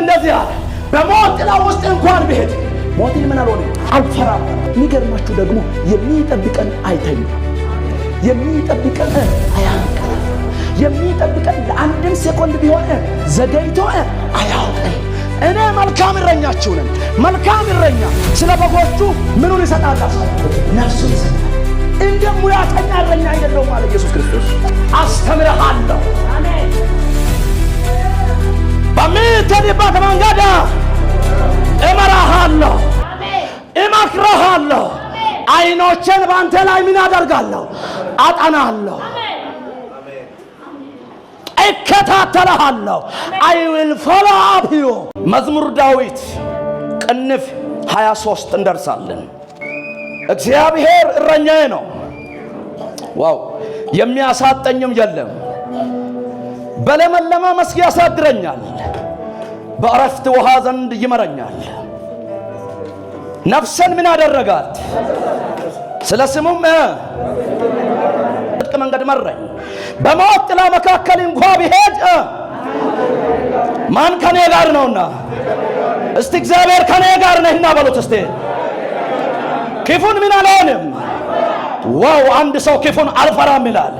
እንደዚህ አለ፣ በሞት ጥላ ውስጥ እንኳን ብሄድ ሞትን ምን አልሆንም አልፈራም። የሚገርማችሁ ደግሞ የሚጠብቀን አይተኛም፣ የሚጠብቀን አያንቀላፋም፣ የሚጠብቀን ለአንድም ሴኮንድ ቢሆን ዘገይቶ አያውቅም። እኔ መልካም እረኛችሁ ነኝ። መልካም እረኛ ስለ በጎቹ ምኑን ይሰጣል? ነፍሱን ይሰጣል። እንደ ሙያተኛ እረኛ አይደለሁም አለ ኢየሱስ ክርስቶስ። አስተምርሃለሁ፣ በምትሄድበት መንገድ እመራሃለሁ፣ እመክረሃለሁ። አይኖቼን በአንተ ላይ ምን አደርጋለሁ? አጠናለሁ፣ እከታተልሃለሁ። I will follow up you። መዝሙር ዳዊት ቅንፍ 23 እንደርሳለን። እግዚአብሔር እረኛዬ ነው፣ wow፣ የሚያሳጣኝም የለም። በለመለመ መስክ ያሳድረኛል፣ በዕረፍት ውሃ ዘንድ ይመራኛል። ነፍሴን ምን አደረጋት? ስለ ስሙም ጽድቅ መንገድ መራኝ። በሞት ጥላ መካከል እንኳ ብሄድ ማን ከኔ ጋር ነውና? እስቲ እግዚአብሔር ከኔ ጋር ነህና በሉት እስቲ። ክፉን ምን አልሆንም። Wow! አንድ ሰው ክፉን አልፈራም ይላል።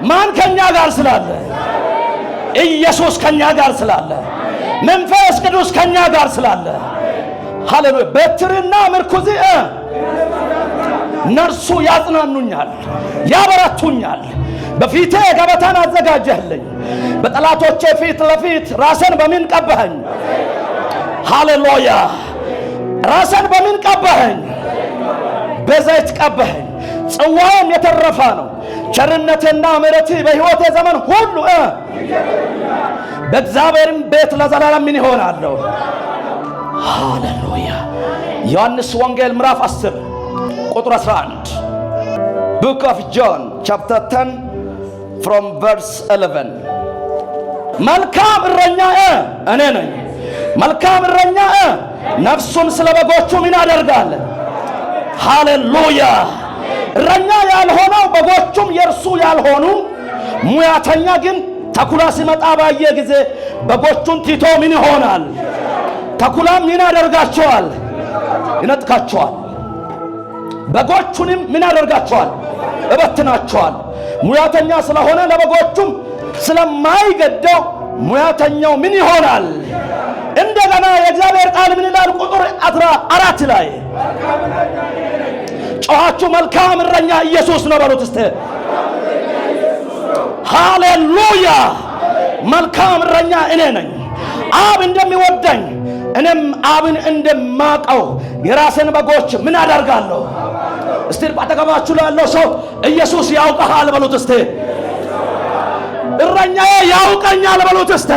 ማን ከኛ ጋር ስላለ? ኢየሱስ ከኛ ጋር ስላለ፣ መንፈስ ቅዱስ ከኛ ጋር ስላለ፣ ሃሌሉያ። በትርና ምርኩዝ እነርሱ ያጽናኑኛል፣ ያበረቱኛል። በፊቴ ገበታን አዘጋጀህልኝ፣ በጠላቶቼ ፊት ለፊት ራሴን በምን ቀባኸኝ? ሃሌሉያ። ራሴን በምን ቀባኸኝ? በዘይት ቀባኸኝ። ጽዋዬም የተረፈ ነው። ቸርነትና ምሕረትህ በሕይወቴ ዘመን ሁሉ በእግዚአብሔርም ቤት ለዘላለም ምን ይሆናለሁ? ሃሌሉያ። ዮሐንስ ወንጌል ምዕራፍ 10 ቁጥር 11፣ Book of John chapter 10 from verse 11። መልካም እረኛ እኔ ነኝ። መልካም እረኛ ነፍሱን ስለ በጎቹ ምን ያደርጋል? ሃሌሉያ። እረኛ ያልሆነው፣ በጎቹም የእርሱ ያልሆኑ ሙያተኛ ግን ተኩላ ሲመጣ ባየ ጊዜ በጎቹን ትቶ ምን ይሆናል? ተኩላም ምን ያደርጋቸዋል? ይነጥቃቸዋል። በጎቹንም ምን ያደርጋቸዋል? እበትናቸዋል። ሙያተኛ ስለሆነ ለበጎቹም ስለማይገደው ሙያተኛው ምን ይሆናል? እንደገና የእግዚአብሔር ቃል ምን ይላል? ቁጥር 14 ላይ ጮኻችሁ መልካም እረኛ ኢየሱስ ነው በሉት እስቲ። ሃሌሉያ! መልካም እረኛ እኔ ነኝ። አብ እንደሚወደኝ እኔም አብን እንደማቀው የራሴን በጎች ምን አደርጋለሁ? እስቲ ባጠገባችሁ ላለው ሰው ኢየሱስ ያውቀሃል በሉት እስቲ። እረኛዬ ያውቀኛል በሉት እስቲ።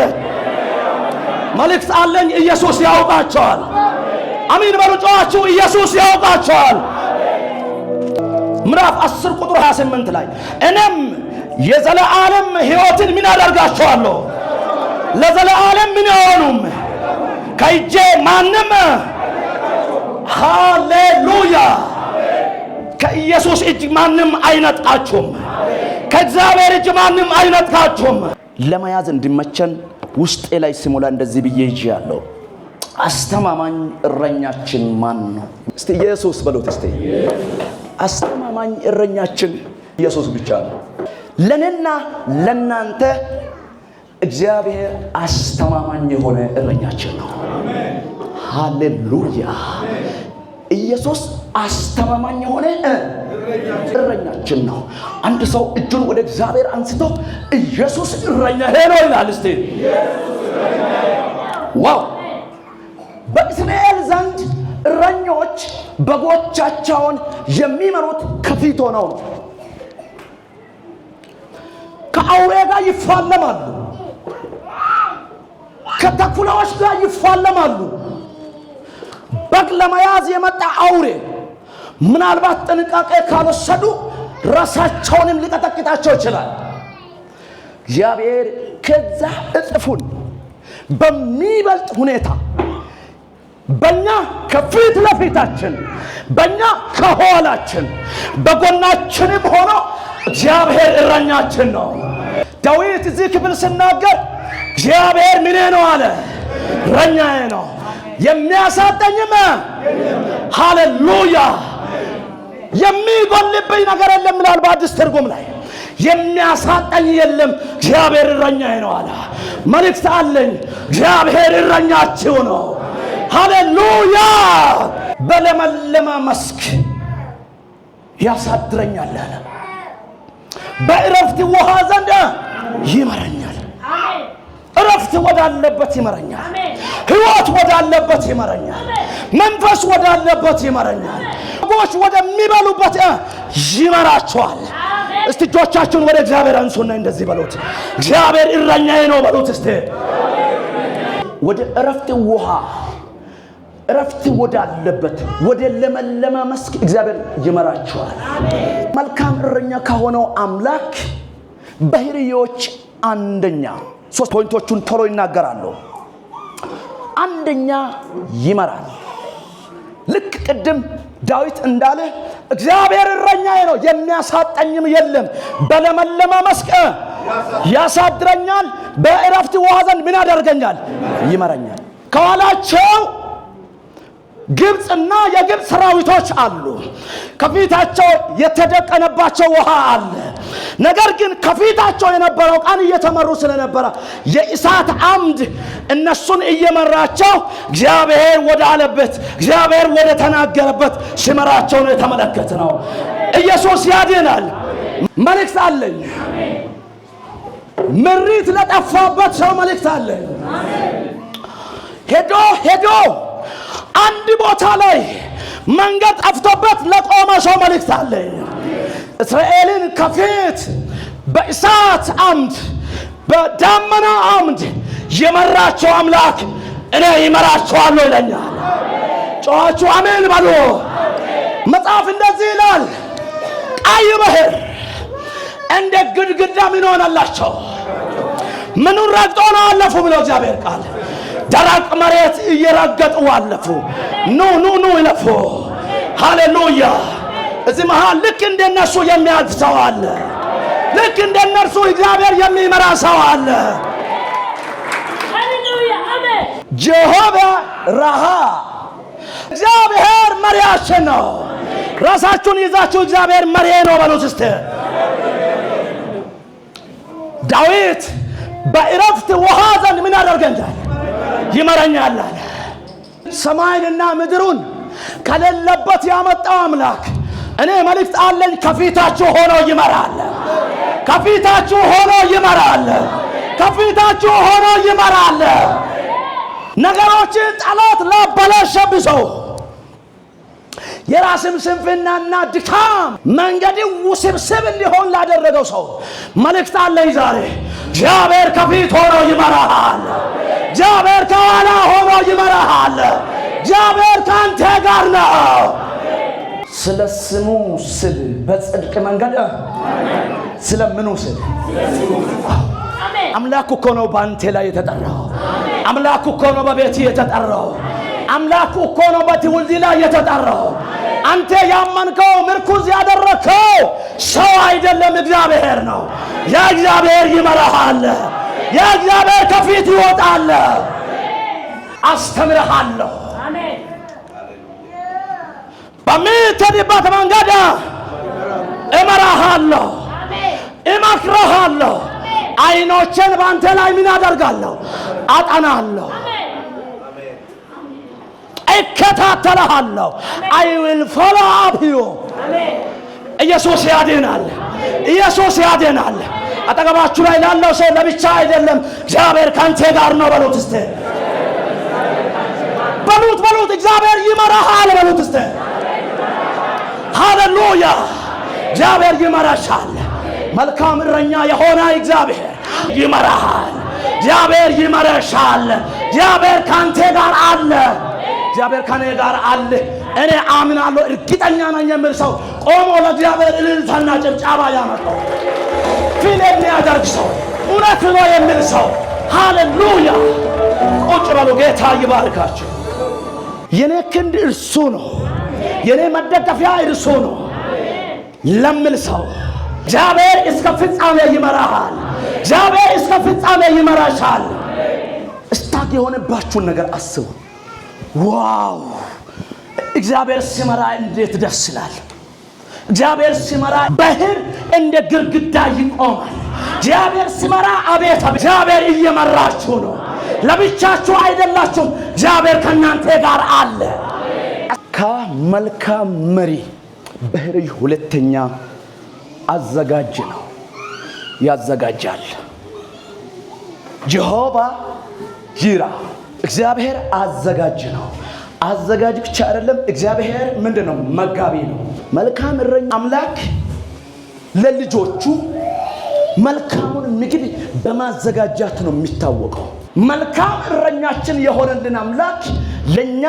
መልእክት አለኝ። ኢየሱስ ያውቃችኋል። አሚን በሉ ጮኻችሁ። ኢየሱስ ያውቃችኋል። ምዕራፍ 10 ቁጥር 28 ላይ እኔም የዘለዓለም ሕይወትን ምን አደርጋቸዋለሁ? ለዘለዓለም ምን አይሆኑም፣ ከእጄ ማንም፣ ሃሌሉያ፣ ከኢየሱስ እጅ ማንም አይነጥቃችሁም። ከእግዚአብሔር እጅ ማንም አይነጥቃችሁም። ለመያዝ እንዲመቸን ውስጤ ላይ ሲሞላ እንደዚህ ብዬ ይዤ ያለው፣ አስተማማኝ እረኛችን ማን ነው? እስቲ ኢየሱስ በሉት። እስቲ አስተማማኝ እረኛችን ኢየሱስ ብቻ ነው። ለእኔና ለእናንተ እግዚአብሔር አስተማማኝ የሆነ እረኛችን ነው። ሃሌሉያ! ኢየሱስ አስተማማኝ የሆነ እረኛችን ነው። አንድ ሰው እጁን ወደ እግዚአብሔር አንስቶ ኢየሱስ እረኛዬ ነው ይላል። እስቲ wow! በእስራኤል ዘንድ እረኞች በጎቻቸውን የሚመሩት ከፊት ሆነው ነው። ከአውሬ ጋር ይፋለማሉ፣ ከተኩላዎች ጋር ይፋለማሉ። በግ ለመያዝ የመጣ አውሬ ምናልባት ጥንቃቄ ካልወሰዱ ራሳቸውንም ሊቀጠቅጣቸው ይችላል። እግዚአብሔር ከዛ እጥፉን በሚበልጥ ሁኔታ በእኛ ከፊት ለፊታችን፣ በእኛ ከኋላችን፣ በጎናችንም ሆኖ እግዚአብሔር እረኛችን ነው። ዳዊት እዚህ ክፍል ሲናገር እግዚአብሔር ምኔ ነው አለ። እረኛዬ ነው፣ የሚያሳጠኝም ሃሌሉያ የሚጎልብኝ ነገር የለም ይላል በአዲስ ትርጉም ላይ። የሚያሳጠኝ የለም፣ እግዚአብሔር እረኛዬ ነው አለ። መልእክት አለኝ፣ እግዚአብሔር እረኛችሁ ነው። ሃሌሉያ። በለመለመ መስክ ያሳድረኛል አለ። በእረፍት ውሃ ዘንድ ይመራኛል። እረፍት ወዳለበት ይመራኛል። ሕይወት ወዳለበት ይመራኛል። መንፈስ ወዳለበት ይመራኛል። በጎች ወደሚበሉበት ይመራቸዋል። እስቲ እጆቻችሁን ወደ እግዚአብሔር አንሱና እንደዚህ በሉት፣ እግዚአብሔር እረኛዬ ነው በሉት። እስቲ ወደ እረፍት ውሃ፣ እረፍት ወዳለበት ወደ ለመለመ መስክ እግዚአብሔር ይመራቸዋል። መልካም እረኛ ከሆነው አምላክ ባህሪዎች አንደኛ ሶስት point ኦቹን ቶሎ ይናገራሉ። አንደኛ ይመራል። ልክ ቅድም ዳዊት እንዳለ እግዚአብሔር እረኛዬ ነው የሚያሳጣኝም የለም፣ በለመለመ መስክ ያሳድረኛል፣ በእረፍት ውሃ ዘንድ ምን ያደርገኛል? ይመራኛል። ከኋላቸው ግብፅና የግብፅ ሰራዊቶች አሉ። ከፊታቸው የተደቀነባቸው ውሃ አለ። ነገር ግን ከፊታቸው የነበረው ቀን እየተመሩ ስለነበረ የእሳት አምድ እነሱን እየመራቸው እግዚአብሔር ወዳለበት፣ እግዚአብሔር ወደ ተናገረበት ሲመራቸው ነው የተመለከትነው። ኢየሱስ ያድናል። መልእክት አለኝ። ምሪት ለጠፋበት ሰው መልእክት አለኝ። ሄዶ ሄዶ አንድ ቦታ ላይ መንገድ ጠፍቶበት ለቆመ ሰው መልእክት አለኝ። እስራኤልን ከፊት በእሳት አምድ በዳመና አምድ የመራቸው አምላክ እኔ ይመራቸዋለሁ ይለኛል። ጮኻችሁ አሜን በሉ። መጽሐፍ እንደዚህ ይላል፣ ቀይ ባህር እንደ ግድግዳ ምን ሆነላቸው? ምኑን ረግጦ ነው አለፉ ብሎ እግዚአብሔር ቃል ደረቅ መሬት እየረገጡ አለፉ። ኑ ኑ ኑ ይለፉ። ሃሌሉያ። እዚህ መሃል ልክ እንደነሱ የሚያልፍ ሰው አለ። ልክ እንደነርሱ እግዚአብሔር የሚመራ ሰው አለ። Jehovah Raha፣ እግዚአብሔር መሪያችን ነው። ራሳችሁን ይዛችሁ እግዚአብሔር መሪዬ ነው በሉት እስቲ። ዳዊት በእረፍት ውሃ ዘንድ ምን ያደርገኛል? ይመራኛል አለ። ሰማይንና ምድሩን ከሌለበት ያመጣው አምላክ እኔ መልእክት አለኝ። ከፊታችሁ ሆኖ ይመራል። ከፊታችሁ ሆኖ ይመራል። ከፊታችሁ ሆኖ ይመራል። ነገሮችን ጠላት ላበላሸብህ ሰው፣ የራስም ስንፍናና ድካም መንገድ ውስብስብ እንዲሆን ላደረገው ሰው መልእክት አለኝ ዛሬ። እግዚአብሔር ከፊት ሆኖ ይመራሃል። እግዚአብሔር ከኋላ ሆኖ ይመራሃል። እግዚአብሔር ከአንተ ጋር ነው። ስለ ስሙ ስል በጽድቅ መንገድ፣ ስለ ምኑ ስል? አምላክ እኮ ነው በአንተ ላይ የተጠራው። አምላክ እኮ ነው በቤት የተጠራው። አምላክ እኮ ነው በትውልድ ላይ የተጠራው። አንተ ያመንከው፣ ምርኩዝ ያደረግከው ሰው አይደለም፣ እግዚአብሔር ነው። ያ እግዚአብሔር ይመራሃል። ያ እግዚአብሔር ከፊት ይወጣል። አስተምርሃለሁ፣ በምትሄድበት መንገድ እመራሃለሁ፣ እመክረሃለሁ። አይኖቼን በአንተ ላይ ምን አደርጋለሁ? አጠናለሁ፣ እከታተልሃለሁ። I will follow up you። ኢየሱስ ያድናል። ኢየሱስ ያድናል። አጠገባችሁ ላይ ላለው ሰው ለብቻ አይደለም፣ እግዚአብሔር ካንተ ጋር ነው በሉት እስቲ። በሉት በሉት፣ እግዚአብሔር ይመራሃል በሉት እስቲ። ሃሌሉያ። እግዚአብሔር ይመራሻል። መልካም እረኛ የሆነ እግዚአብሔር ይመራሃል። እግዚአብሔር ይመራሻል። እግዚአብሔር ካንተ ጋር አለ። እግዚአብሔር ከኔ ጋር አለ። እኔ አምናለሁ፣ እርግጠኛ ነኝ የሚል ሰው ቆሞ ለእግዚአብሔር እልልታና ጭብጨባ ያመጣው፣ feel የሚያደርግ ሰው፣ እውነት ነው የሚል ሰው፣ ሃሌሉያ። ቁጭ በሉ። ጌታ ይባርካችሁ። የኔ ክንድ እርሱ ነው፣ የኔ መደገፊያ እርሱ ነው ለሚል ሰው እግዚአብሔር እስከ ፍጻሜ ይመራሃል። እግዚአብሔር እስከ ፍጻሜ ይመራሻል። Stuck የሆነባችሁን ነገር አስቡ። Wow! እግዚአብሔር ሲመራ እንዴት ደስ ይላል! እግዚአብሔር ሲመራ ባህር እንደ ግድግዳ ይቆማል። እግዚአብሔር ሲመራ አቤት! እግዚአብሔር እየመራችሁ ነው። ለብቻችሁ አይደላችሁም። እግዚአብሔር ከእናንተ ጋር አለ። ከመልካም መሪ ባህሪ ሁለተኛ አዘጋጅ ነው። ያዘጋጃል። Jehovah Jireh እግዚአብሔር አዘጋጅ ነው። አዘጋጅ ብቻ አይደለም። እግዚአብሔር ምንድን ነው? መጋቢ ነው። መልካም እረኛ አምላክ ለልጆቹ መልካሙን ምግብ በማዘጋጃት ነው የሚታወቀው። መልካም እረኛችን የሆነልን አምላክ ለእኛ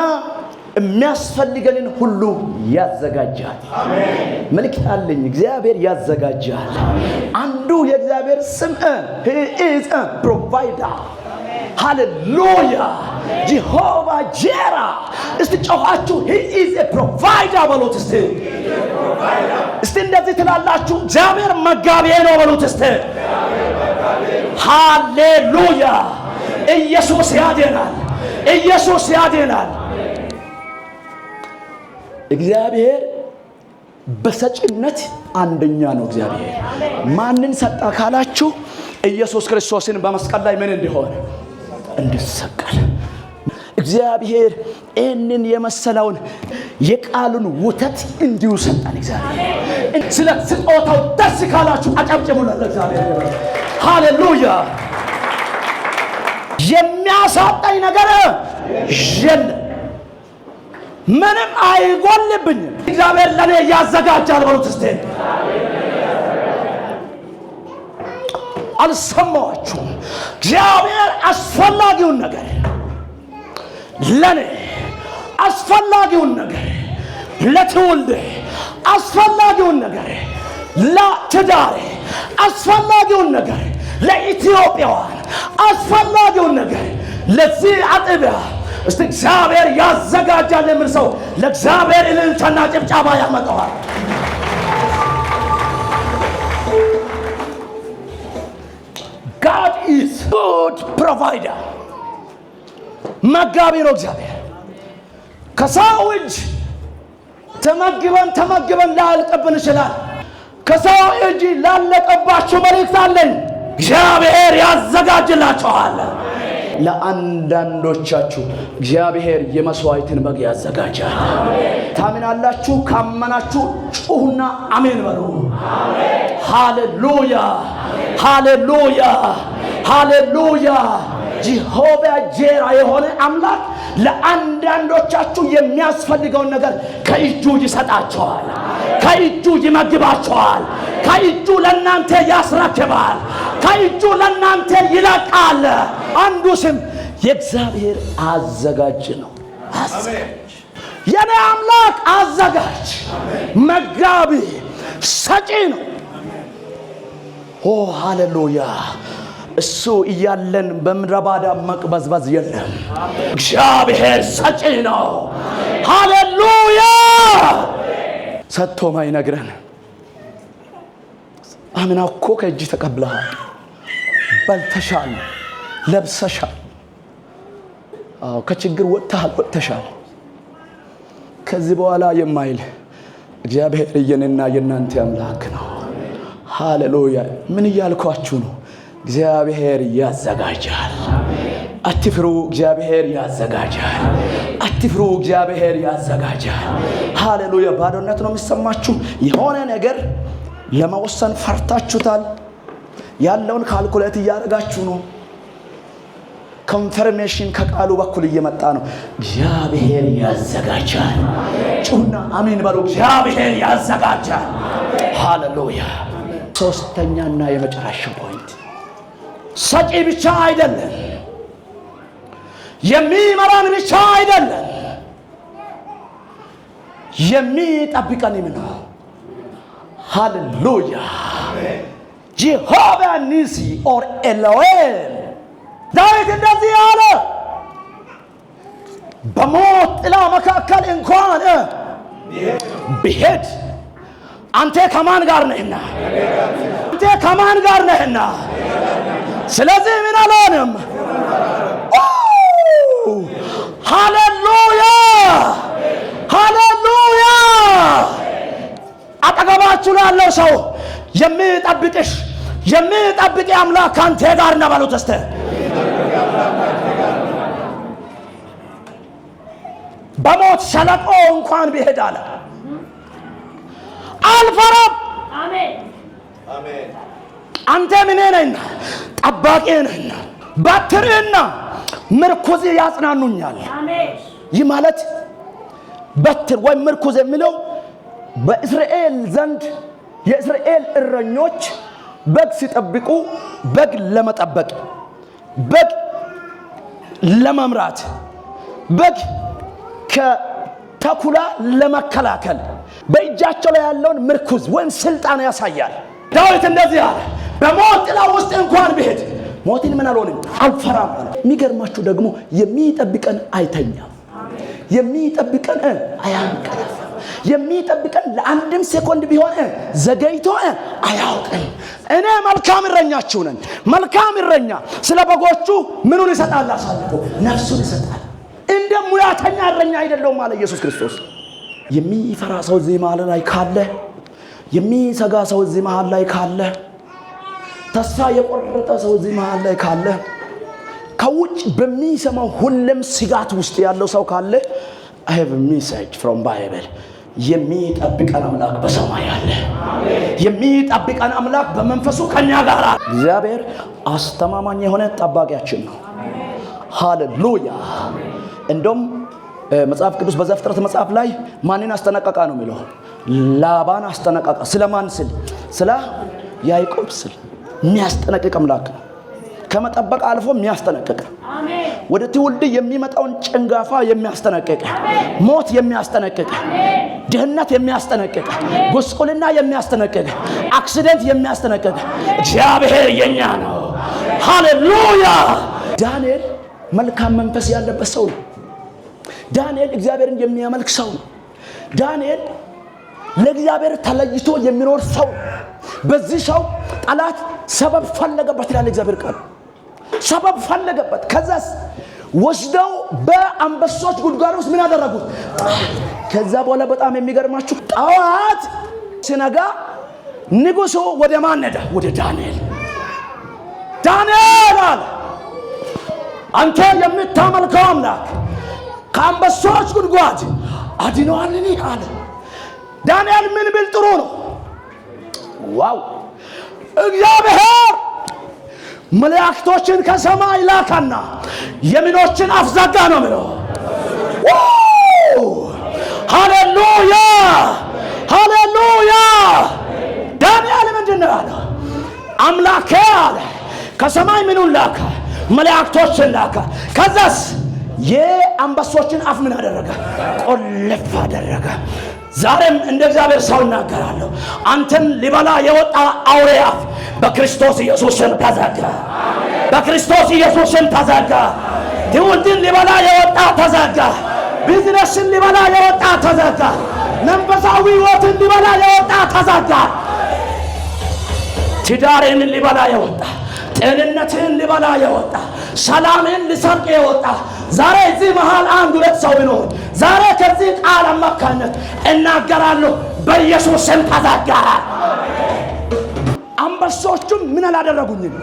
የሚያስፈልገንን ሁሉ ያዘጋጃል። መልእክት አለኝ። እግዚአብሔር ያዘጋጃል። አንዱ የእግዚአብሔር ስም He is provider። ሃሌሉያ፣ Jehovah Jireh። እስቲ ጮኻችሁ "He is a provider" በሉት። እስቲ እንደዚህ ትላላችሁ፣ "እግዚአብሔር መጋቢዬ ነው" በሉት እስቲ። ሃሌሉያ! ኢየሱስ ያድናል። ኢየሱስ ያድናል። እግዚአብሔር በሰጪነት አንደኛ ነው። እግዚአብሔር ማንን ሰጣ ካላችሁ ኢየሱስ ክርስቶስን በመስቀል ላይ ምን እንዲሆን? እንዲሰቀል። እግዚአብሔር ይህንን የመሰለውን የቃሉን ወተት እንዲሁ ሰጠን። እግዚአብሔር ስለ ስጦታው ደስ ካላችሁ አጨብጭቡ ለእግዚአብሔር። ሃሌሉያ! የሚያሳጣኝ ነገር የለም። ምንም አይጎልብኝም። እግዚአብሔር ለእኔ ያዘጋጃል በሉት እስቲ። አልሰማችሁም? እግዚአብሔር አስፈላጊውን ነገር ለኔ፣ አስፈላጊውን ነገር ለትውልድ፣ አስፈላጊውን ነገር ለትዳሬ፣ አስፈላጊውን ነገር ለኢትዮጵያውያን፣ አስፈላጊውን ነገር ለዚህ አጥቢያ እስቲ እግዚአብሔር ያዘጋጃል የሚል ሰው ለእግዚአብሔር እልልታና ጭብጨባ ያመጣዋል። God is good provider። መጋቢ ነው እግዚአብሔር። ከሰው እጅ ተመግበን ተመግበን ላያልቅብን ይችላል። ከሰው እጅ ላለቀባችሁ መልእክት አለኝ። እግዚአብሔር ያዘጋጅላችኋል። ለአንዳንዶቻችሁ እግዚአብሔር የመስዋዕትን በግ ያዘጋጃል። ታምናላችሁ? ካመናችሁ ጩሁና አሜን በሉ። ሃሌሉያ፣ ሃሌሉያ፣ ሃሌሉያ። Jehovah Jireh የሆነ አምላክ ለአንዳንዶቻችሁ የሚያስፈልገውን ነገር ከእጁ ይሰጣቸዋል፣ ከእጁ ይመግባቸዋል፣ ከእጁ ለእናንተ ያስረክባል፣ ከእጁ ለእናንተ ይለቃል። አንዱ ስም የእግዚአብሔር አዘጋጅ ነው። አዘጋጅ፣ የኔ አምላክ አዘጋጅ፣ መጋቢ፣ ሰጪ ነው። ኦ ሃሌሉያ! እሱ እያለን በምድረ በዳ መቅበዝበዝ የለም። እግዚአብሔር ሰጪ ነው። ሃሌሉያ! ሰጥቶ ማይነግረን። አምና እኮ ከእጅ ተቀብለሃል፣ በልተሻል፣ ለብሰሻል። አዎ፣ ከችግር ወጥተሃል፣ ወጥተሻል። ከዚህ በኋላ የማይል እግዚአብሔር የኔና የእናንተ አምላክ ነው። ሃሌሉያ! ምን እያልኳችሁ ነው? እግዚአብሔር ያዘጋጃል። አትፍሩ፣ እግዚአብሔር ያዘጋጃል። አትፍሩ፣ እግዚአብሔር ያዘጋጃል። ሃሌሉያ! ባዶነት ነው የሚሰማችሁ። የሆነ ነገር ለመወሰን ፈርታችሁታል። ያለውን calculate እያደረጋችሁ ነው። Confirmation ከቃሉ በኩል እየመጣ ነው። እግዚአብሔር ያዘጋጃል። ጩሁና አሜን በሉ። እግዚአብሔር ያዘጋጃል። ሃሌሉያ። ሶስተኛና የመጨረሻው point፣ ሰጪ ብቻ አይደለም፣ የሚመራን ብቻ አይደለም፣ የሚጠብቀንም ነው። ሃሌሉያ። Jehovah Nissi or ኤሎሄም። ዳዊት እንደዚህ አለ፣ በሞት ጥላ መካከል እንኳን ብሄድ አንተ ከማን ጋር ነህና? አንተ ከማን ጋር ነህና? ስለዚህ ምን አልሆንም። ሃሌሉያ ሃሌሉያ። አጠገባችሁ ላለው ሰው የሚጠብቅሽ የሚጠብቅ አምላክ ካንተ ጋር ነው በሉት እስቲ። በሞት ሸለቆ እንኳን ቢሄድ አለ አልፈራም። አንተ ምኔ ነህና ጠባቂ ነህና በትርህና ምርኩዝ ያጽናኑኛል። ይህ ማለት በትር ወይም ምርኩዝ የሚለው በእስራኤል ዘንድ የእስራኤል እረኞች በግ ሲጠብቁ በግ ለመጠበቅ፣ በግ ለመምራት፣ በግ ከተኩላ ለመከላከል በእጃቸው ላይ ያለውን ምርኩዝ ወይም ስልጣን ያሳያል። ዳዊት እንደዚህ አለ፣ በሞት ጥላ ውስጥ እንኳን ብሄድ ሞትን ምን አልሆንም አልፈራም አለ። የሚገርማችሁ ደግሞ የሚጠብቀን አይተኛም፣ የሚጠብቀን አያንቀላፋም፣ የሚጠብቀን ለአንድም ሴኮንድ ቢሆን ዘገይቶ አያውቅም። እኔ መልካም እረኛችሁ ነኝ። መልካም እረኛ ስለ በጎቹ ምኑን ይሰጣል? አሳልፎ ነፍሱን ይሰጣል። እንደ ሙያተኛ እረኛ አይደለሁም አለ ኢየሱስ ክርስቶስ። የሚፈራ ሰው እዚህ መሃል ላይ ካለ፣ የሚሰጋ ሰው እዚህ መሃል ላይ ካለ፣ ተስፋ የቆረጠ ሰው እዚህ መሃል ላይ ካለ፣ ከውጭ በሚሰማው ሁሌም ስጋት ውስጥ ያለው ሰው ካለ I have a message from Bible። የሚጠብቀን አምላክ በሰማይ አለ። የሚጠብቀን አምላክ በመንፈሱ ከኛ ጋር አለ። እግዚአብሔር አስተማማኝ የሆነ ጠባቂያችን ነው። ሃሌሉያ። እንደውም መጽሐፍ ቅዱስ በዘፍጥረት መጽሐፍ ላይ ማንን አስጠነቀቀ ነው የሚለው? ላባን አስጠነቀቀ። ስለማን ስል? ስለ ያዕቆብ ስል። የሚያስጠነቅቅ አምላክ ነው። ከመጠበቅ አልፎ የሚያስጠነቅቅ፣ ወደ ትውልድ የሚመጣውን ጭንጋፋ የሚያስጠነቅቅ፣ ሞት የሚያስጠነቅቅ፣ ድህነት የሚያስጠነቅቅ፣ ጉስቁልና የሚያስጠነቅቅ፣ accident የሚያስጠነቅቅ እግዚአብሔር የኛ ነው። ሃሌሉያ። ዳንኤል መልካም መንፈስ ያለበት ሰው ነው። ዳንኤል እግዚአብሔርን የሚያመልክ ሰው ነው። ዳንኤል ለእግዚአብሔር ተለይቶ የሚኖር ሰው ነው። በዚህ ሰው ጠላት ሰበብ ፈለገበት ይላል እግዚአብሔር ቃል። ሰበብ ፈለገበት። ከዛስ ወስደው በአንበሶች ጉድጓድ ውስጥ ምን አደረጉት? ከዛ በኋላ በጣም የሚገርማችሁ ጠዋት ሲነጋ ንጉሱ ወደ ማን ሄደ? ወደ ዳንኤል። ዳንኤል አለ፣ አንተ የምታመልከው አምላክ ከአንበሶች ጉድጓድ አድኖሃልን? አለ። ዳንኤል ምን ብል ጥሩ ነው? Wow! እግዚአብሔር መላእክቶችን ከሰማይ ላካና የምኖችን አፍ ዘጋ ነው የሚለው። ሃሌሉያ ሃሌሉያ። ዳንኤል ምንድን ነው ያለው? አምላኬ አለ ከሰማይ ምኑን ላከ? መላእክቶችን ላከ። ከዛስ የአንበሶችን አፍ ምን አደረገ? ቆልፍ አደረገ። ዛሬም እንደ እግዚአብሔር ሰው እናገራለሁ። አንተን ሊበላ የወጣ አውሬ አፍ በክርስቶስ ኢየሱስ ስም ተዘጋ። በክርስቶስ ኢየሱስ ስም ተዘጋ። ትውልድን ሊበላ የወጣ ተዘጋ። ቢዝነስን ሊበላ የወጣ ተዘጋ። መንፈሳዊ ሕይወትን ሊበላ የወጣ ተዘጋ። ትዳርን ሊበላ የወጣ፣ ጤንነትህን ሊበላ የወጣ፣ ሰላምህን ሊሰርቅ የወጣ ዛሬ እዚህ መሃል አንድ ሁለት ሰው ቢኖር ዛሬ ከዚህ ቃል አማካኝነት እናገራለሁ፣ በኢየሱስ ስም ተዘጋ። አንበሶቹም ምን አላደረጉኝም?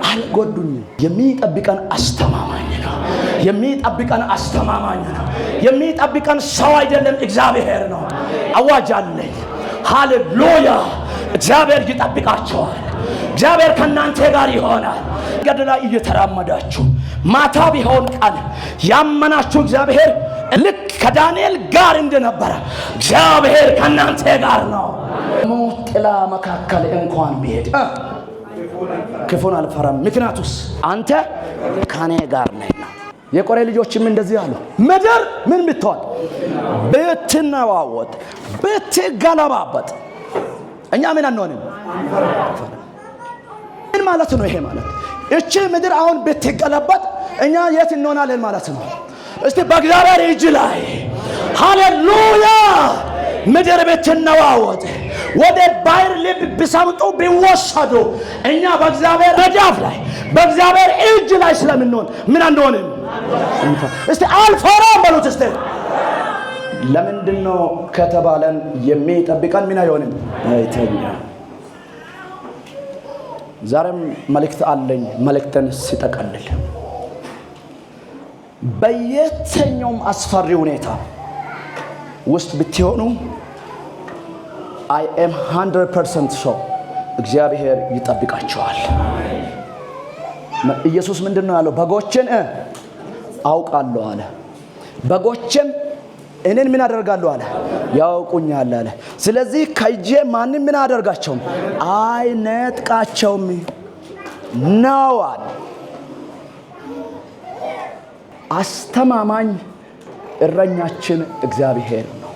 አልጎዱኝም። የሚጠብቀን አስተማማኝ ነው። የሚጠብቀን አስተማማኝ ነው። የሚጠብቀን ሰው አይደለም፣ እግዚአብሔር ነው። አዋጅ አለኝ። ሃሌሉያ! እግዚአብሔር ይጠብቃቸዋል። እግዚአብሔር ከእናንተ ጋር ይሆናል። መንገድ ላይ እየተራመዳችሁ ማታ ቢሆን ቀን ያመናችሁ እግዚአብሔር ልክ ከዳንኤል ጋር እንደነበረ እግዚአብሔር ከእናንተ ጋር ነው። ሞት ጥላ መካከል እንኳን ቢሄድ ክፉን አልፈራም፣ ምክንያቱስ አንተ ከኔ ጋር ነህና። የቆሬ ልጆችም እንደዚህ አሉ፣ ምድር ምን ብትሆን ብትነዋወጥ ብትገለባበጥ እኛ ምን አንሆንም? ምን ማለት ነው ይሄ ማለት? እቺ ምድር አሁን ብትገለበጥ እኛ የት እንሆናለን ማለት ነው? እስቲ በእግዚአብሔር እጅ ላይ ሃሌሉያ። ምድር ብትነዋወጥ ወደ ባሕር ልብ ቢሰምጡ ቢወሰዱ እኛ በእግዚአብሔር መዳፍ ላይ በእግዚአብሔር እጅ ላይ ስለምንሆን ምን አንሆንም? እስቲ አልፈራም በሉት። እስቲ ለምንድን ነው ከተባለን የሚጠብቀን ምን አይሆንም? አይተኛም። ዛሬም መልእክት አለኝ። መልእክትን ሲጠቀልል በየትኛውም አስፈሪ ሁኔታ ውስጥ ብትሆኑ I am 100% sure እግዚአብሔር ይጠብቃችኋል። ኢየሱስ ምንድን ነው ያለው? በጎቼን አውቃለሁ አለ። በጎቼም እኔን ምን ያደርጋሉ አለ? ያውቁኛል አለ። ስለዚህ ከእጄ ማንም ምን አያደርጋቸውም? አይነጥቃቸውም ነው አለ። አስተማማኝ እረኛችን እግዚአብሔር ነው።